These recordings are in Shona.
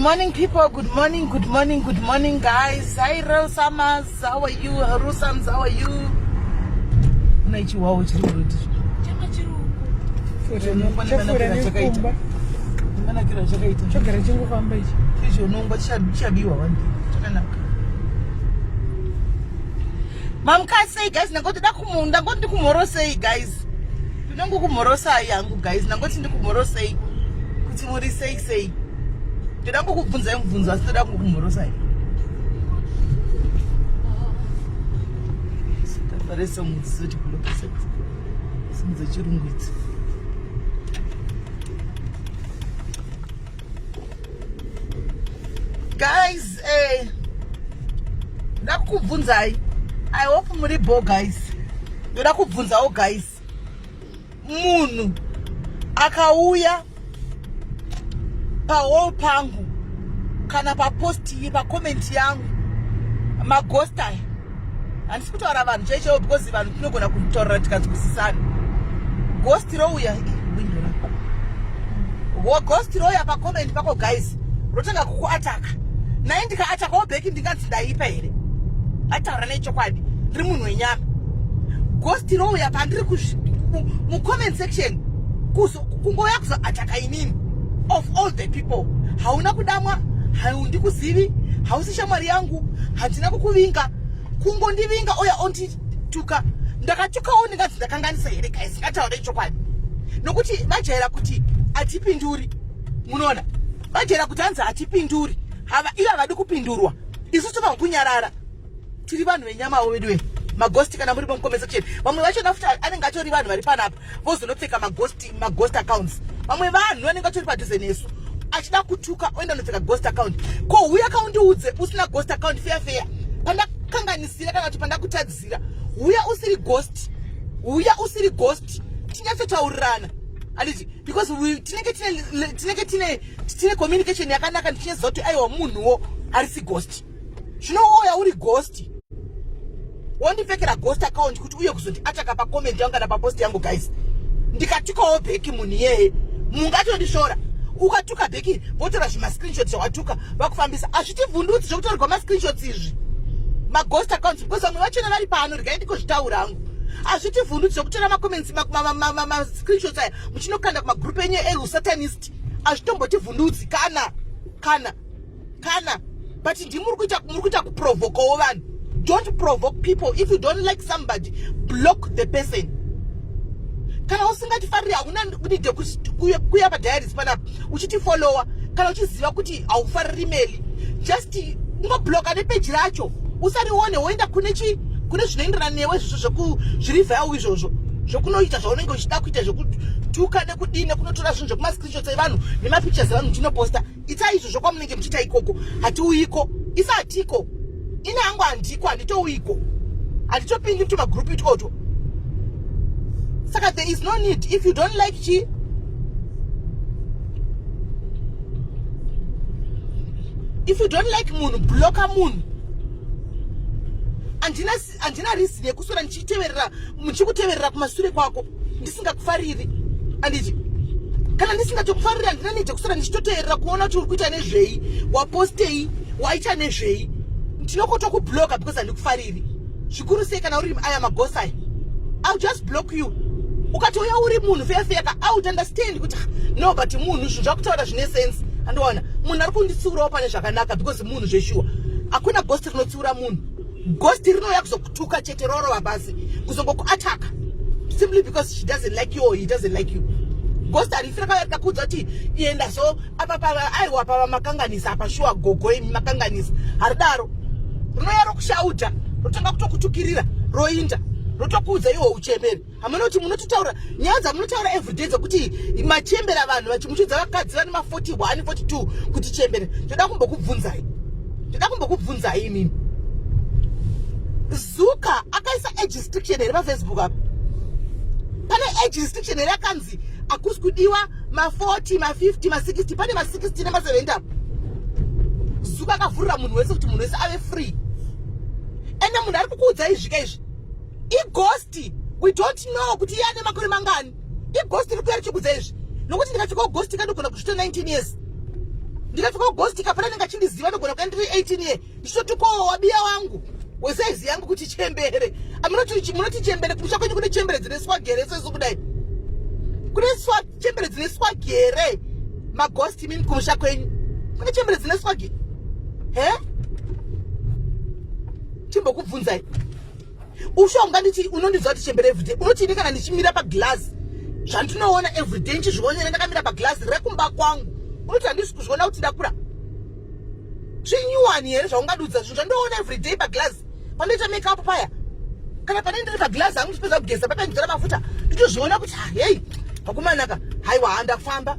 morning, people. Good morning, good morning, good morning, guys. Hi, Rosamas. How are you? Rosams, how are you? Una ichiwawo chiri kurudi. Chafura nekumba. Manakiro chakaita. Chogara chingofamba ichi. Ichi unongwa chichabiwa one day. Chakanaka. Mamuka sei guys? Ndangoti da kumunda, ndangoti ndikumhorosei guys. Ndinongokumhorosai yangu guys. Ndangoti ndikumhorosei. Kuti muri sei sei. Ndoda kukubvunzai mubvunzo asi ndoda kungokumhorosai. Tafare song dzisoti kulokesa. Song dzechirungu idzi. Guys, eh ndoda kukubvunzai. I hope muri bho guys. Ndoda kubvunzawo guys. Munhu akauya pawall pangu kana papost pacomment yangu maghost aya handisi kutaura vanhu chaichaivo because vanhu tinogona kutaurira tikanzwisisana ghost rouya window rako ghost rouya pacomment pako guys rotanga kukuataka naye ndikaatakawo bheki ndinganzi ndaipa here ataura nechokwadi ndiri munhu wenyama ghost rouya pandiri mucomment section kungouya kuzoataka inini of all the people hauna kudamwa haundikuzivi hausi shamwari yangu handina kukuvinga kungondivinga oya ondituka ndakatukawo ndinganzi ndakanganisa here guys ngataure chokwadi nokuti vajaira kuti hatipinduri munoona vajaira kuti hanzi hatipinduri ivo havadi kupindurwa isu tofanira kunyarara tiri vanhu venyamawo veduwe maghost kana muri mucomment section vamwe vachona futi anenge atori vanhu vari panapa vozonopfeka maghost maghost accounts vamwe vanhu vanenge vatori padhuze nesu achida kutuka oenda nopfeka ghost account ko huya kaundiudze usina ghost account feya feya pandakanganisira kana kuti pandakutadzira huya usiri ghost huya usiri ghost tinyatsotaurirana anditi because tinenge tine tinenge tine tine communication yakanaka ndichinyaziva kuti aiwa munhuwo arisi ghost zvino woya uri ghost wondipfekera ghost account kuti uye kuzondiataka pacomment yangu kana papost yangu guys ndikatukawo bheki munhu iyeye mungatondishora ukatuka bheki votora zvimascreenshot zvawatuka vakufambisa hazvitivhundutsi zvekutorerwa mascreenshots izvi maghost accounts because vamwe vachona vari pano regai ndikozvitaura hangu hazvitivhundutsi zvekutora macomments mascreenshots aya muchinokanda kumagroup enyu erusatanist hazvitombotivhundutsi kana kana kana but ndimuri kuita muri kuita kuprovokawo vanhu don't provoke people if you don't like somebody block the person kana usingatifariri hauna need kuya padiaries panapa uchitifollowa kana uchiziva kuti haufariri meli just ungobloka nepeji racho usarione woenda kune chi kune zvinoenderana newe izvozvo zviri vhau izvozvo zvokunoita zvaunenge uchida kuita zvekutuka nekudii nekunotora zvinhu zvekumascreenshots evanhu nemapictures evanhu muchinoposta itai izvozvo kwamunenge muchiita ikoko hatiuyiko isa hatiko ini hangu handiko handitouyiko handitopindi mutumagroup itwoto saka there is no need if you don't like chi if you don't like munhu bloka munhu handina reason yekuswera ndichiteverera ndichikuteverera kumasure kwako ndisingakufariri anditi kana ndisingatokufariri handina need yekuswera ndichitoteverera kuona kuti uri kuita nezvei wapostei waita nezvei ndinokotokubloka because handikufariri zvikuru sei kana uri aya maghost aya I'll just block you ukatouya uri munhu feya feya ka I would understand kuti no but munhu zvinhu zvakutaura zvine sense andiona munhu ari kunditsiurawo pane zvakanaka because munhu zveshuwa hakuna ghost rinotsiura munhu ghost rinouya kuzokutuka chete rorova pasi kuzongokuataka simply because she doesn't like you or he doesn't like you ghost harifi rakauya rikakuudza kuti enda so apa pava aiwa pava makanganisa apa shuwa gogo imi makanganisa haridaro rinouya rokushauta rotanga kutokutukirira roinda rotokuudza iwo uchembere hamuna kuti munototaura nyaya dzamunotaura everyday dzekuti machembera vanhu vachimuchidza vakadzi vane ma41 42 kuti chembere ndoda kumbokubvunzai ndoda kumbokubvunzai imimi zuka akaisa age restriction here pafacebook apa pane age restriction here akanzi hakusi kudiwa ma40 ma50 ma60 pane ma60 nema70 apa zuka akavhurira munhu wese kuti munhu wese ave free ende munhu ari kukuudza izvika izvi ighost we don't know kuti iye ane makore mangani ighost iri kuya richikudza izvi nokuti ndikapfekawo ghost kandogona kuzvita 19 years Ndikapfeka ghost kapana anenge achindiziva, ndogona kuya ndiri 18 year ndichitotukawo wabiya wangu wesaizi yangu kuti chembere. Amunoti munoti chembere kumusha kwenyu kune chembere dzine swagere sesu kudai. Kune swa chembere dzine swagere maghost mimi kumusha kwenyu. Kune chembere dzine swagere. He? Timbokubvunzai. Usho unganditi unondiziva kuti chembere everyday. Unoti ini kana ndichimira paglass zvandinoona everyday ndichizvionera ndakamira paglass rekumba kwangu. Unoti handisi kuzviona kuti ndakura. Zvinyuwani here zvaungadudza zvinhu zvandoona everyday paglass pandoita make up paya kana pane ndiri paglass hangu ndichipedza kugeza papa ndidzora mafuta nditozviona kuti ah, hei vakomanaka haiwa ha ndafamba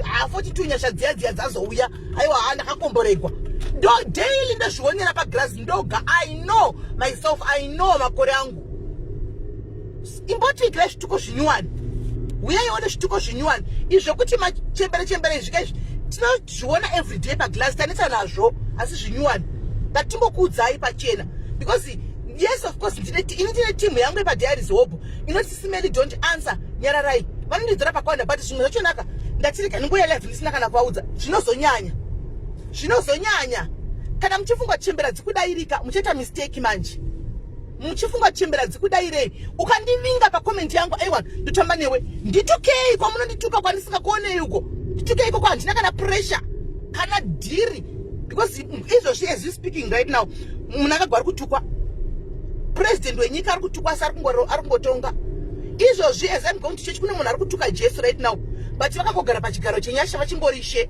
ha 42 nyasha dziya dziya dzazouya haiwa ha ndakakomboregwa ndo daily ndozvionera paglass ndoga. I know myself, I know makore angu. Imbotiikirai zvituko zvinyuwani, uyaione zvituko zvinyuwani izvi zvekuti machembere chembere izvika izvi tinozviona everyday paglass, tanetsa nazvo, asi zvinyuwani ngatimbokuudzai pachena because yes, of course, ini ndine timu yangu yepadiaries hope inoti simeli don't answer, nyararai, vanondidzora pakawanda, but zvimwe zvachonaka ndatirika ninguya live ndisina kana kuvaudza. Zvinozonyanya, zvinozonyanya kana muchifunga chembera dzikudairika, muchaita mistake manje. Muchifunga chembera dzikudairei, ukandivinga pacomment yangu, aiwa, ndotamba newe. Nditukei kwamunondituka kwandisingakuonei uko, nditukei ikoko, handina kana pressure kana dhiri because izvozvi as you speaking right now munhu akagwa ari kutukwa, president wenyika ari kutukwa, asi ari kungotonga. Izvozvi as I'm going to church kune munhu ari kutuka Jesu right now, but vakangogara pachigaro chenyasha vachingorishe.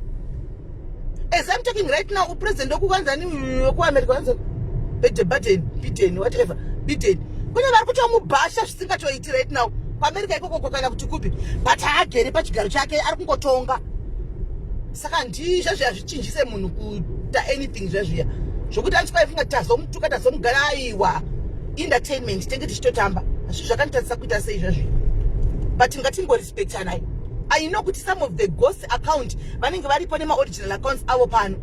As I'm talking right now, president wekukanzani wekuAmerica wanzani Biden, Biden, whatever, Biden, kune vari kutomubhasha zvisingatoiti right now kuAmerica ikokoko kana kuti kupi, but haagere pachigaro chake, ari kungotonga. Saka ndizvo zvichinjise munhu kuita anything zvezviya zvokuti andikwaifunga tazomutuka tazomugara. Aiwa, entertainment tenge tichitotamba, hazvi zvakanditadzisa kuita sei zvezviya, but ngatingorespectanai. I know kuti some of the ghost account vanenge varipo nemaoriginal accounts avo pano,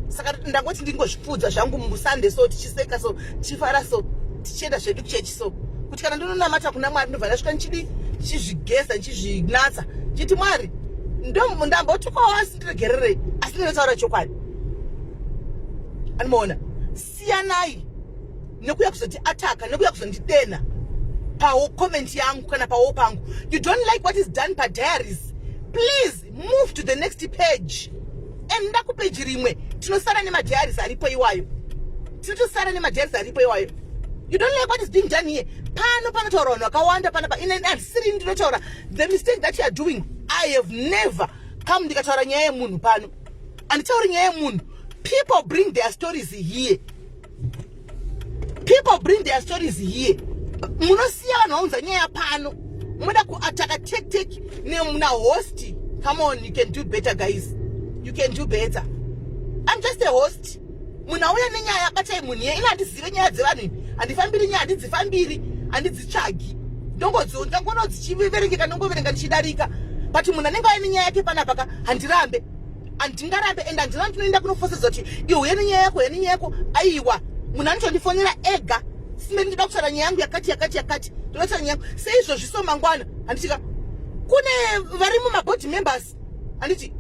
saka ndangoti ndingozvipfuudza zvangu muSunday, so tichiseka, so tichifara, so tichienda zvedu kuchechi, so kuti kana ndinonamata kuna Mwari ndobva ndasvika ndichidi ndichizvigeza, ndichizvinatsa, ndichiti Mwari ndambotukwawo asi ndiregererei, asi ndinotaura chokwadi. Anomaona, siyanai nekuya kuzoti ataka nekuya kuzondidena pacomment yangu kana pawo pangu. You don't like what is done padiaries, please move to the next page. Enda kupeji rimwe, tinosara nemadiaries aripo iwayo, tinotosara nemadiaries aripo iwayo. You don't like what is being done here, pano panotaura vanhu vakawanda panapa. Handisiri ndinotaura. The mistake that you are doing, I have never come ndikataura nyaya yemunhu pano. Handitauri nyaya yemunhu. People bring their stories here, people bring their stories here. Munosiya vanhu vaunza nyaya pano, munoda kuataka tek tek nemuna host. Come on, you can do better, guys, you can do better. I'm just a host. Munhu auya nenyaya, batai munhu iye. Ina handizive nyaya dzevanhu ini, handifambiri nyaya, handidzifambiri, handidzitsvagi, ndongoona dzichiverengeka, ndongoverenga ndichidarika, but munhu anenge auya nenyaya yake panapa ka, handirambe, handingarambe, and handina ndinoenda kunofosedzwa kuti iwe uye nenyaya yako, uye nenyaya yako. Aiwa, munhu anotondifonera ega, simbe ndinoda kutaura nyaya yangu yakati yakati yakati, ndoda kutaura nyaya yangu seizvozvi. So mangwana, handitika kune vari mumaboard members, handiti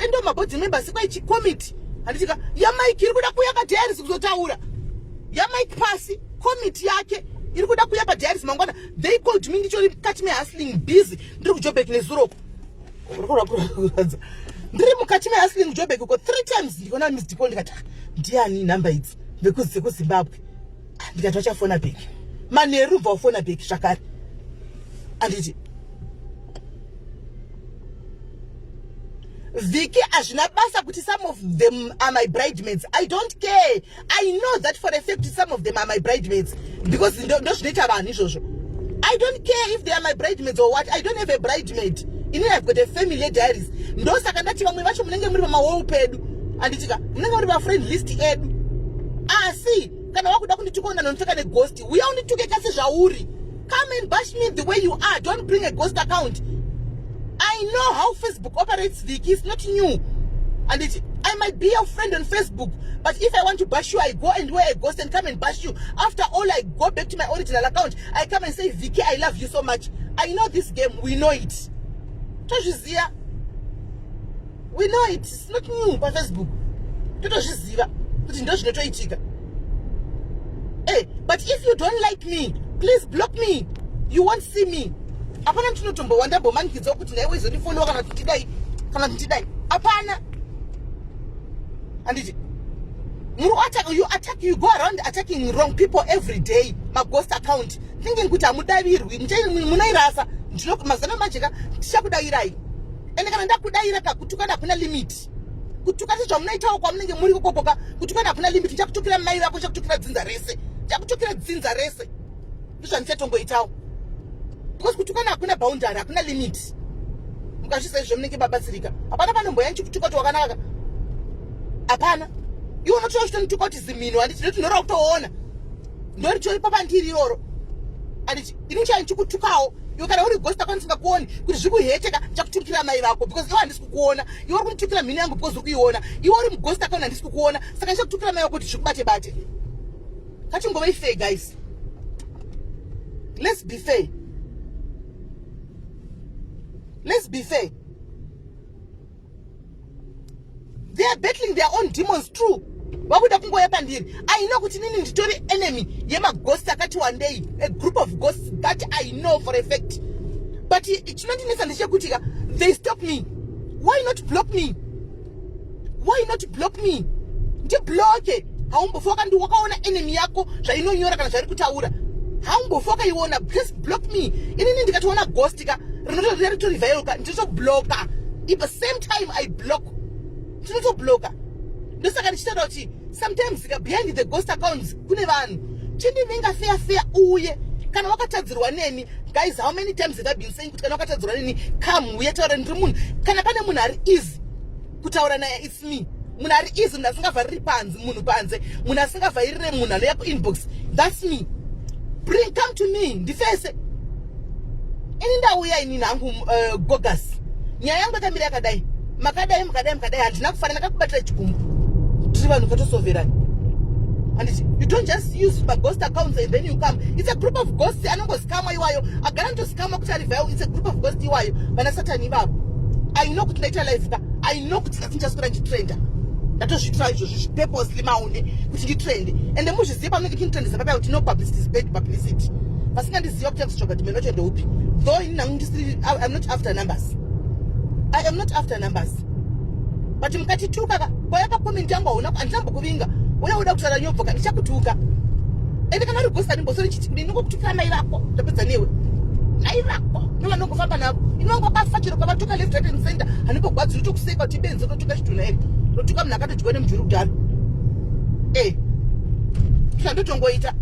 endo maboard members kwaichi committee, handitika yaMike iri kuda kuuya padiaries kuzotaura, yaMike pasi committee yake iri kuda kuuya padiaries mangwana. They called me ndichori mukati mehustling, busy, ndiri kuJobek nezuroko, ndiri mukati mehustling Jobek uko. Three times ndikaona missed call, ndikati, "Ah, ndiani nhamba idzi vekuZimbabwe?" Ah, ndikati vachafona back manheru, bva wafona back zvakare, handiti Vhiki? Hazvina basa kuti some of them are my bridemaids. I don't care. I know that for a fact some of them are my bridemaids because ndozvinoita vanhu izvozvo. I don't care if they are my bridemaids or what. I don't have a bridemaid inini. I've got a family yediaries. Ndosaka ndati vamwe vacho munenge muri pamawall pedu, handitika munenge muri pafriend list edu, asi kana wakuda kundituka unanondipfeka neghost, uya undituke kasi zvauri. Come and bash me the way you are. Don't bring a ghost account. I know how Facebook operates, Vicky. It's not new. And I might be your friend on Facebook, but if I want to bash you, I go and wear a ghost and come and bash you. After all, I go back to my original account. I come and say, "Vicky, I love you so much." I know this game. We know it. Tozviziya. We know it, it's not new paFacebook. Totozviziva kuti ndo zvinotoitika. Hey, eh, but if you don't like me, please block me. You won't see me. Hapana ndinotombowa ndambomanikidzwa kuti naiwe izondifollowa kana kuti ndidai kana kuti ndidai. Hapana. Handiti muri attack, you attack, you go around attacking wrong people every day, maghost account, thinking kuti hamudavirwi. Munoirasa. Mazano manje ka, tichakudavirai. Ende kana ndakudayira ka, kutukana hakuna limit. Kutuka sezvamunoitawo kwamunenge muri kokokoka, kutukana hakuna limit. Ndichakutukira mai vako, ndichakutukira dzinza rese, ndichakutukira dzinza rese. Ndozvandichatongoitawo because kutukana hakuna boundary, hakuna limit. Mukazvisa izvo munenge babatsirika. Hapana panomboya ndichikutuka kuti wakanaka, hapana. Iwe unotora uchitonituka kuti zimhino, handiti? Ndoti ndoreva kutoona ndoritoripo pandiri iroro, handiti? Ini chai ndichikutukawo iwe kana uri ghost akwanisa singakuoni kuti zvikuheteka, ndichakutukira mai vako because iwe handisi kukuona. Iwe uri kunditukira mhino yangu because uri kuiona. Iwe uri mughost akaona, handisi kukuona, saka ndichakutukira mai vako kuti zvikubate bate. Katingovei fair, guys. Let's be fair, let's be fair. They are battling their own demons. True, vakuda kungoya pandiri. I know kuti nini nditori enemy yemaghost akati wandei, a group of ghosts that I know for a fact. But chinondinetsa ndechekuti ka, they stop me. Why not block me? Why not block me? Ndibloke. Haumbofi wakandi wakaona enemy yako zvainonyora kana zvairi kutaura, haumbofi wakaiona. Just block me. Inini ndikatoona ghost ka rinotoriya ritorivhairoka, ndinotobloka. If the same time I block, ndinotobloka. Ndosaka ndichitaura kuti sometimes ka, behind the ghost accounts kune vanhu. Chindivinga feya feya uye kana wakatadzirwa neni. Guys, how many times have I been saying kuti kana wakatadzirwa neni, come uye taura. Ndiri munhu, kana pane munhu ari easy kutaura naye, it's me. Munhu ari easy, munhu asingavhariri panze, munhu panze, munhu asingavhairire munhu anouya kuinbox, that's me. Bring, come to me, ndifese. Ini ndauya inini hangu, gogas. Nyaya yangu yakamira yakadai, makadai, mukadai, mukadai. Handina kufanira ndakakubatira chikumbu. Tiri vanhu katosoverani, handiti? You don't just use maghost accounts and then you come. It's a group of ghosts anongosikamwa iwayo, agara notosikamwa kuti ari vile. It's a group of ghosts iwayo, vana Satani ivavo. I know kuti ndaita live ka, I know kuti ndati ndichaswera ndichitrenda. Ndatozviitira izvozvi purposely maune kuti nditrende. Ende muzvizive pamunenge chinditrendesa papaya kuti no publicity is bad publicity. Vasingandiziva kuti akuzotsvaga kuti meno ndeupi. Though ini nangu ndisiri, I'm not after numbers, I am not after numbers, but mukatituka ka, kwaya pacomment yangu, hauna, handinambokuvinga. Uya uda kutaura nyobvoka, ndichakutuka. Ende kana uri ghost, andimbosori chiti ndinongokutukira mai vako, ndapedza newe. Mai vako novanongofamba navo, inongo wakafa chero kwavatuka left, right and center, handingogwadzi. Unotokuseka kuti benzi unotuka chitunha ere, unotuka munhu akatodyiwa nemujuru kudhara. E zvandotongoita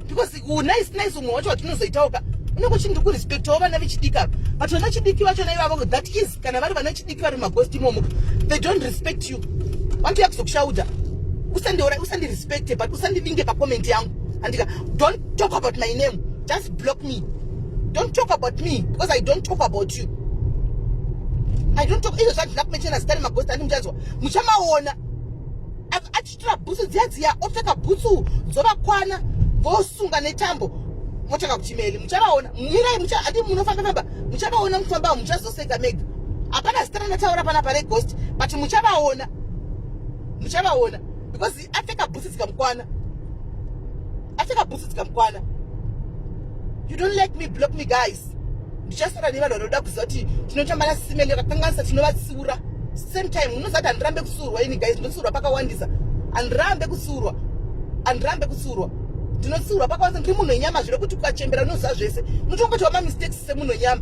because nice nice umwe wacho watinozoitawo ka, unenge uchindi kurespectawo vana vechidiki ava. But vana chidiki vachona ivavo, that is kana vari vana chidiki vari mumaghost imomo, they don't respect you. Vanotouya kuzokushaudha. Usandiora, usandirespecte, but usandivinge pacomment yangu, andika? Don't talk about my name, just block me. Don't talk about me because I don't talk about you. I don't talk. Izvo zvandina kumentiona zita remaghost, andi muchanzwa, muchamaona achitora bhutsu dziya dziya, opfeka bhutsu dzovakwana, vosunga netambo, motanga kuchimeli. Muchavaona, mirai. Andi munofamba famba, muchavaona mufamba, muchazoseka mega. Hapana zita randataura panapa reghost, but muchavaona, muchavaona because apfeka bhutsu dzikamukwana, apfeka bhutsu dzikamukwana. You don't like me, block me, guys. Ndichasara nevanhu vanoda kuziva kuti tinotamba nasimene vakakanganisa, tinovatsiura same time. Unoziva kuti handirambe kutsiurwa ini, guys. Ndinotsiurwa pakawandisa. Handirambe kutsiurwa, handirambe kutsiurwa. Ndinotsiurwa pakawandisa. Ndiri munhu wenyama. Zviro kuti ukachembera unoziva zvese, unotongotiwa mamistakes semunhu wenyama.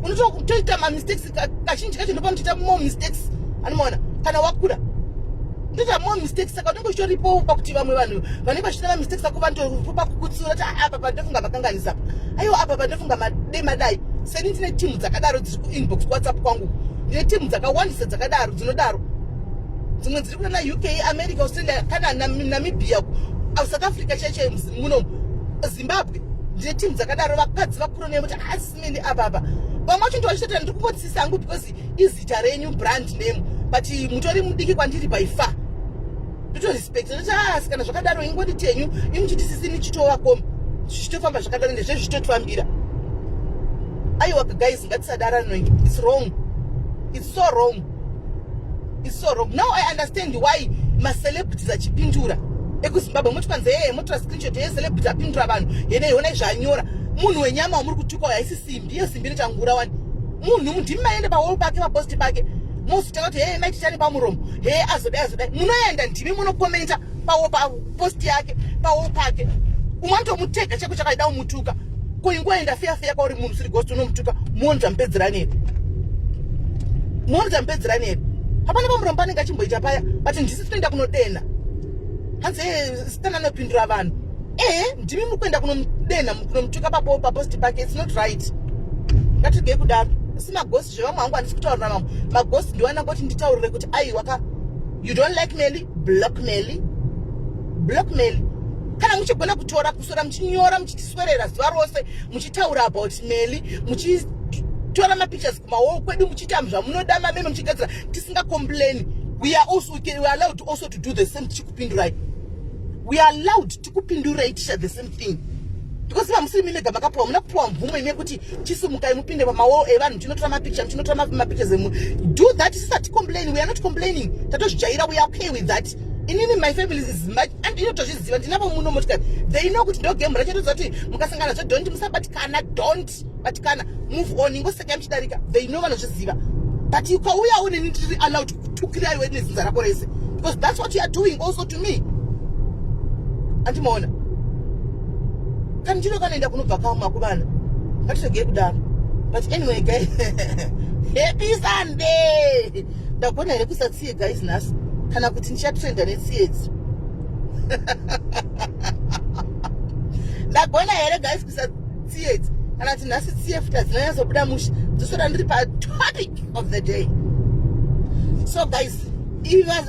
Unotoita mamistakes kazhinji kacho, ndopa muchiita more mistakes. Anomaona kana wakura ndoita more mistakes, saka unenge uchitoripo pakuti vamwe vanhu vanenge vachiita mamistakes ako vanotopa pakukutsiura kuti, ah, apa pandofunga makanganisa apa, aiwa, apa pandofunga made madai. Seni ndine timu dzakadaro dziri kuinbox kuWhatsApp kwangu. Ndine timu dzakawandisa dzakadaro, dzinodaro. Dzimwe dziri kuna UK, America, Australia, kana Namibia, South Africa chaichai, muno Zimbabwe. Ndine timu dzakadaro, vakadzi vakuru nekuti asimeni apa apa. Vamwe vacho ndovachitota, ndiri kungotsisa hangu because izita renyu, brand name, but mutori mudiki kwandiri by far. Ndotorespect, ndoti asi kana zvakadaro ingoti tenyu imuchiti sisi, nichitovakoma, zvichitofamba zvakadaro, ndezve zvichitofambira. Aiwa guys, ngatisadarano. It's wrong, it's so wrong. It's so wrong. Now I understand why macelebrities achipindura ekuZimbabwe moti kwanzi hey, motora screenshot hey, celebrity apindura vanhu yene yona zvanyora munhu wenyama wamuri kutuka uyo haisi simbi iyo simbi inoita wani munhu mudhimi maende pawall pake papost pake mozotanga kuti hey maiti tani pamuromo hey azodai azodai munoenda ndimi munokomenta pawo papost yake pawo pake umwe anotomutega chako chakaida umutuka ko ingoenda feya feya kwauri munhu usiri ghost unomutuka muone zvamupedzerani here muone zvamupedzerani here hapana pamuromo panenge achimboita paya but ndisi tinoenda kunodenha hanzi eh, sitana anopindura vanhu ehe ndimi muri kuenda kunomudenha kunomutuka papo papost pake its not right ngatirigei kudaro asi magosi zvevamwe hangu handisi kutaurira mamwe magosi ndiwana ngoti nditaurire kuti aiwa ka you don't like meli block meli block meli kana muchigona kutora kuswera muchinyora muchitiswerera zuva rose muchitaura about meli muchitora mapictures kumawoo kwedu muchiita zvamunoda mameme muchigadzira tisingacomplain we are also we are allowed also to do the same tichikupindurai we are allowed tikupindurai ticha the same thing because vamusiri mimega makapuwa muna kupuwa mvumo imi yekuti chisimukai mupinde pamawall evanhu muchinotora mapicture muchinotora mapictures emu do that tisati complain we are not complaining tatozvijaira we are okay with that inini my family is much and inotozviziva ndinavo muno motikari they know kuti ndo game racho toziva kuti mukasangana zve don't musabatikana don't batikana move on ingosekai muchidarika they know vanozviziva but ukauyawo neni ndiri allowed kutukira iwe nezinza rako rese because that's what you are doing also to me andimaona kana ndino kanoenda kunobva kamwa kuvana ngatiregei kudaro but anyway guys happy sunday ndagona here kuisa tsiye guys nhasi kana kuti ndichatrenda netsiye idzi ndagona here guys kuisa tsiye idzi kana kuti nhasi tsiye futi hadzinanyatsobuda mushe dzosora ndiri patopic of the day so guys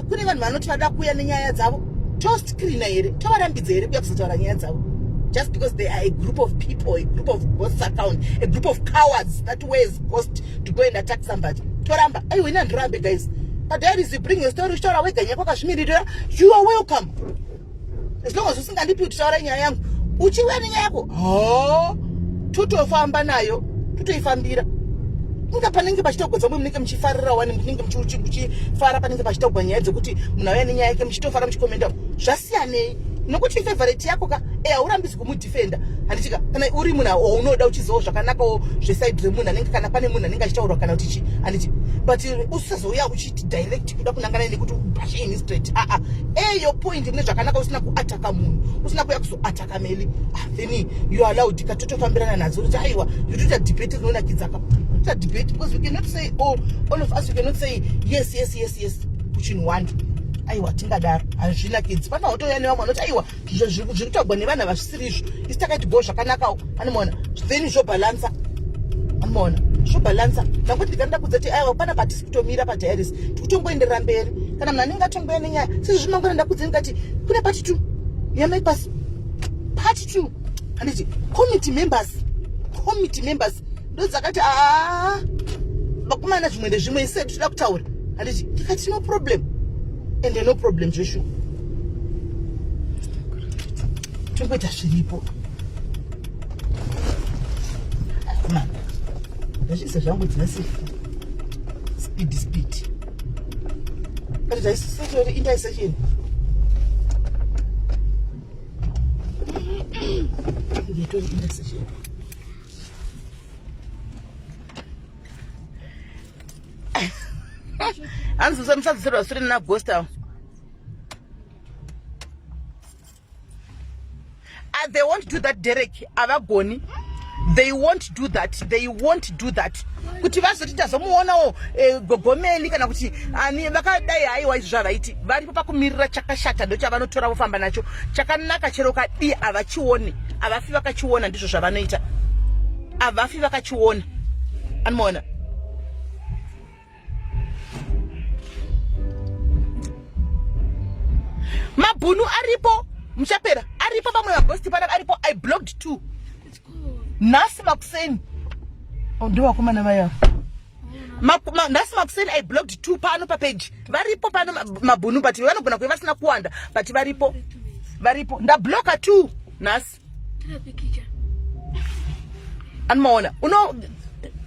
kune vanhu vanoti vada kuuya nenyaya dzavo toscreena here tovarambidza here kuya kuzotaura nyaya dzavo just because they are a group of people a group of ghosts account a group of cowards that wears ghost to go and attack somebody toramba aiwa ini handirambe guys but there is you bring your story uchitaura wega nyaya kwakazvimiririra you are welcome as long as usingandipi kuti taura nyaya yangu uchiuya nenyaya yako ho totofamba nayo totoifambira inga panenge pachitogwa dzamwe munenge muchifarira wani munenge muchifara panenge pachitogwa nyaya dzekuti munhu auya nenyaya yake muchitofara muchikomenda zvasiyanei nokuti ifavorite yako ka e haurambisi kumudefenda handitika kana uri munhu waunoda uchizivawo zvakanakawo zvesaidi remunhu anenge kana pane munhu anenge achitaurwa kana kuti chi handiti but usazouya uchiti direct kuda kunangana nekuti ubhashe ini straight aa e your point mune zvakanaka usina kuataka munhu usina kuya kuzoataka meli ah, then you are allowed katotofambirana nadzo kuti aiwa yotoita debate rinonakidza ka toita debate because we cannot say oh, all of us we cannot say yes yes yes yes kuchinhu one aiwa tingadaro hazvinakidzi pane watouya nevamwe vanoti aiwa zviri kutaugwa nevanhu ava zvisiri izvo isi takaiti go zvakanakawo anomaona then zvobhalansa anomaona zvobhalansa nangoti ndikanoda kudza kuti aiwa pana patisi kutomira padiaris tikutongoenderera mberi kana munhu anenge atongoya nenyaya sezvo zvimangwana ndakudza ndikati kune pati two yamai pasi part two handiti committee members committee members ndodzakati aa vakomana zvimwe ndezvimwe ise tinoda kutaura handiti ndikati no problem and no problem zveshuwa tongoita zviripo akomana ndazviisa zvangu dzinasi speed speed but taisisetori intersection ngetori intersection hanzi musadziserwa sure naghost avo ah, they won't do that derek havagoni they won't do that they won't do that kuti vazoti tazomuonawo eh, gogomeli kana kuti ani vakadai haiwa izvo zvavaiti varipo pakumirira chakashata ndochavanotora vofamba nacho chakanaka chero kadii havachione havafi vakachiona ndizvo zvavanoita havafi vakachiona anomaona mabhunu aripo muchapera aripo pamwe magosti pana aripo i blocked two nhasi makuseni oh, ndovakomana vaya nhasi makuseni i blocked two pano papeji varipo pano mabhunu but vanogona kuve vasina kuwanda but varipo varipo ndabloka two nhasi anomaona uno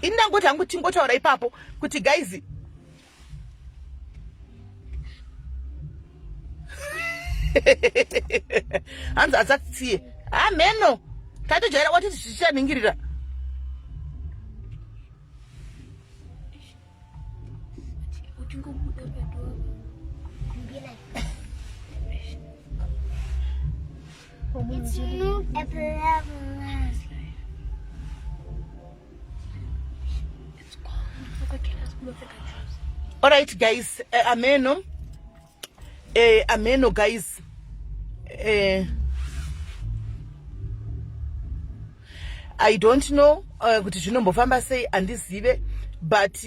ini ndangoti hangu tingotaura ipapo kuti guys Hanzi atsatsiye hameno tatojaira wati zvichaningirira. It's not a problem. Alright guys, ameno. Ameno guys. I don't know kuti zvinombofamba sei, handizive, but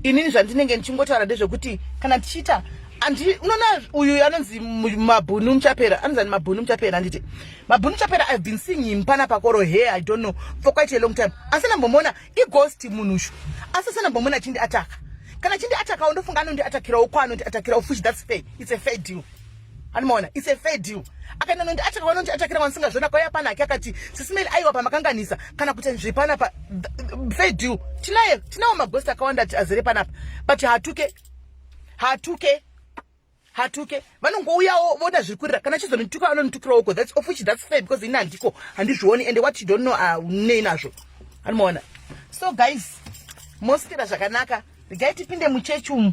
inini zvandinenge ndichingotaura ndezvekuti kana tichiita andi unoona uyu anonzi Mabhunu Muchapera, anonzi ani Mabhunu Muchapera, handiti Mabhunu Muchapera, I've been seeing him panapa koro here, I don't know, for quite a long time, asi ndambomuona ighost munhu ushu, asi sandambomuona achindi ataka. Kana achindi atakawo ndofunga anondi atakirawo kwaanondi atakirawo futi. That's fair, it's a fair deal. Anomaona, it's a fair deal. Akaenda nondi ataka wanondi atakira wanisingazviona kwaiya panake akati sisimeli aiwa pamakanganisa kana kuti zvepanapa, fair deal. Tinaye, tinawo maghost akawanda azere panapa, but hatuke, hatuke, hatuke. Vanongouyawo voona zviri kurira. Kana chizonituka vanonitukirawo uko, that's of which that's fair, because ini handiko, handizvioni, and what you don't know haunei nazvo. Anomaona. So guys, moswera zvakanaka. Regai tipinde muchechi umu.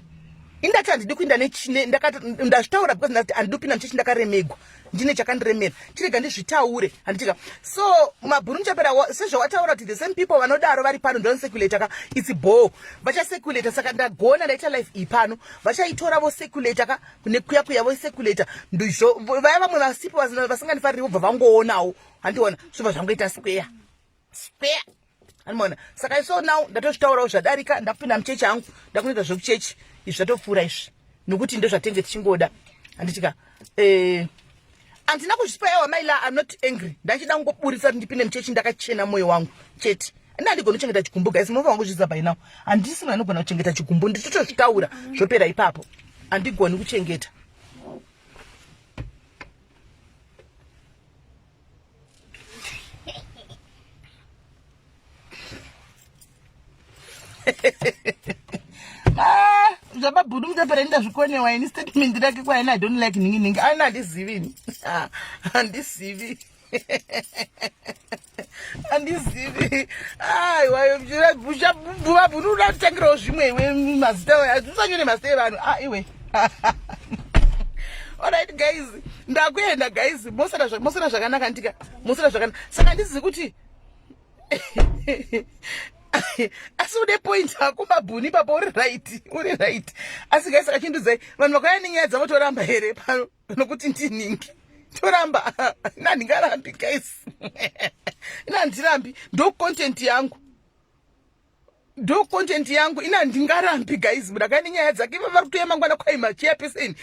Indati handidi kuinda, ndazvitaura because ndati handidi kupinda muchechi ndakaremegwa, ndine chakandiremera. Chirega ndizvitaure, handitika? So Mabhuru Muchapera, sezvawataura kuti the same people vanodaro vari pano ndonocirculata ka, it's ball, vachacirculata. Saka ndagona ndaita live iyi pano, vachaitora vocirculata ka kune kuya kuya vocirculata. Ndizvo vaya vamwe vasipo vasingandifariri vobva vangoonawo, handiona, zvobva zvangoita square square, anomaona. Saka so now ndatozvitaurawo zvadarika, ndakupinda muchechi hangu, ndakunoita zvekuchechi. Izvi zvatopfuura izvi nokuti ndozvatenge tichingoda, handitika? Handina kuzvipa yawa maila. I'm not angry, ndachida kungoburisa kuti ndipinde muchechi ndakachena mwoyo wangu chete. Ina handigoni kuchengeta chigumbu guys, munova wangozvidza by now. Handisi munhu anogona kuchengeta chigumbu, nditotozvitaura zvopera ipapo. Handigoni kuchengeta. Ah, zvababhudu mutapera ndazvikonewa ini. Statement rake kwaina I don't like ningi ningi, ana handizivi ini. Ah, handizivi, handizivi. Aiwa, mabhunu uda kutangirawo zvimwe iwe, mazita usanyore mazita evanhu. Ah, iwe. Alright guys, ndakuenda guys, mosara zvakanaka, ndika mosara zvakanaka. Saka handizivi kuti asi une point hako Mabhuni ipapo, uri right, uri right. Asi guys, saka chindudzai vanhu vakauya nenyaya dzavo, toramba here pano nokuti ndiningi? Toramba? Ina handingarambi guys, ina handirambi, ndo content yangu, ndo content yangu. Ina handingarambi guys, munhu akaine nyaya dzake ivo vari kutoya mangwana kwai machairperson,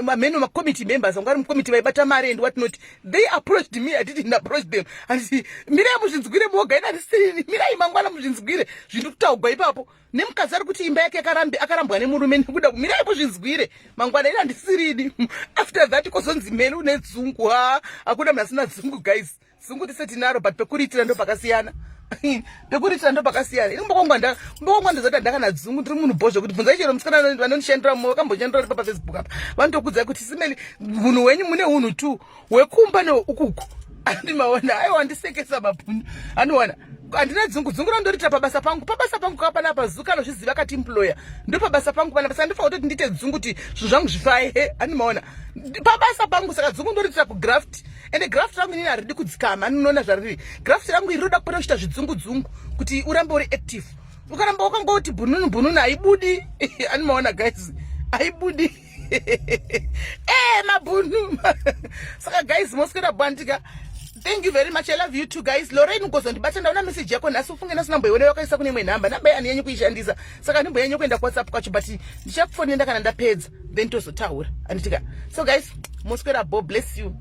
mameno macommittee members anga vari mucommittee vaibata mari and what not. They approached me, I didn't approach them. Handiti mirai muzvinzwire moga, ina handisini. Mirai mangwana muzvinzwire zviri kutaugwa ipapo nemukadzi ari kuti imba yake akarambwa nemurume nekuda. Mirai muzvinzwire mangwana, ina handisirini. After that kozonzi mheni une dzungu. Ha, hakuna munhu asina dzungu guys, dzungu tise tinaro, but pekuriitira ndo pakasiyana, pekuriitira ndo pakasiyana. Ini mbokwangu ndozati ndakana dzungu, ndiri munhu bho zvekuti bvunzai chero musikana vanondishandira mo, vakamboshandira vari paFacebook apa, vanotokudzai kuti simeli unhu hwenyu mune unhu tu hwekumba neukuku. Andimaona, aiwa, ndisekesa Mabhunu. Andiona, handina dzungu, dzungu randoriita pabasa pangu, pabasa pangu kapanapa zuka anozviziva akati employer ndo pabasa pangu panapa. Saka ndofanira kutoti ndiite dzungu kuti zvinhu zvangu zvifaye. Andimaona, pabasa pangu. Saka dzungu ndoriitira kugraft, ende graft rangu inini haridi kudzikama. Anonoona zvariri graft rangu iri, roda kupota kuchiita zvidzungu dzungu kuti urambe uri active. Ukaramba wakangoti bhununu bhununu haibudi. Animaona guys, haibudi. Mabhunu. Saka guys, moswera bwandika. Thank you very much, I love you too guys. Lorraine, ugozondibata, ndaona message yako nhasi ufunge nhasi namboiona wakaisa kune imwe nhamba, namba yani yenyu kuishandisa, saka ndimboyenye kuenda kuWhatsApp kwacho, but ndichakufonera kana ndapedza, then tozotaura, anditika? So guys, moswera bo, bless you.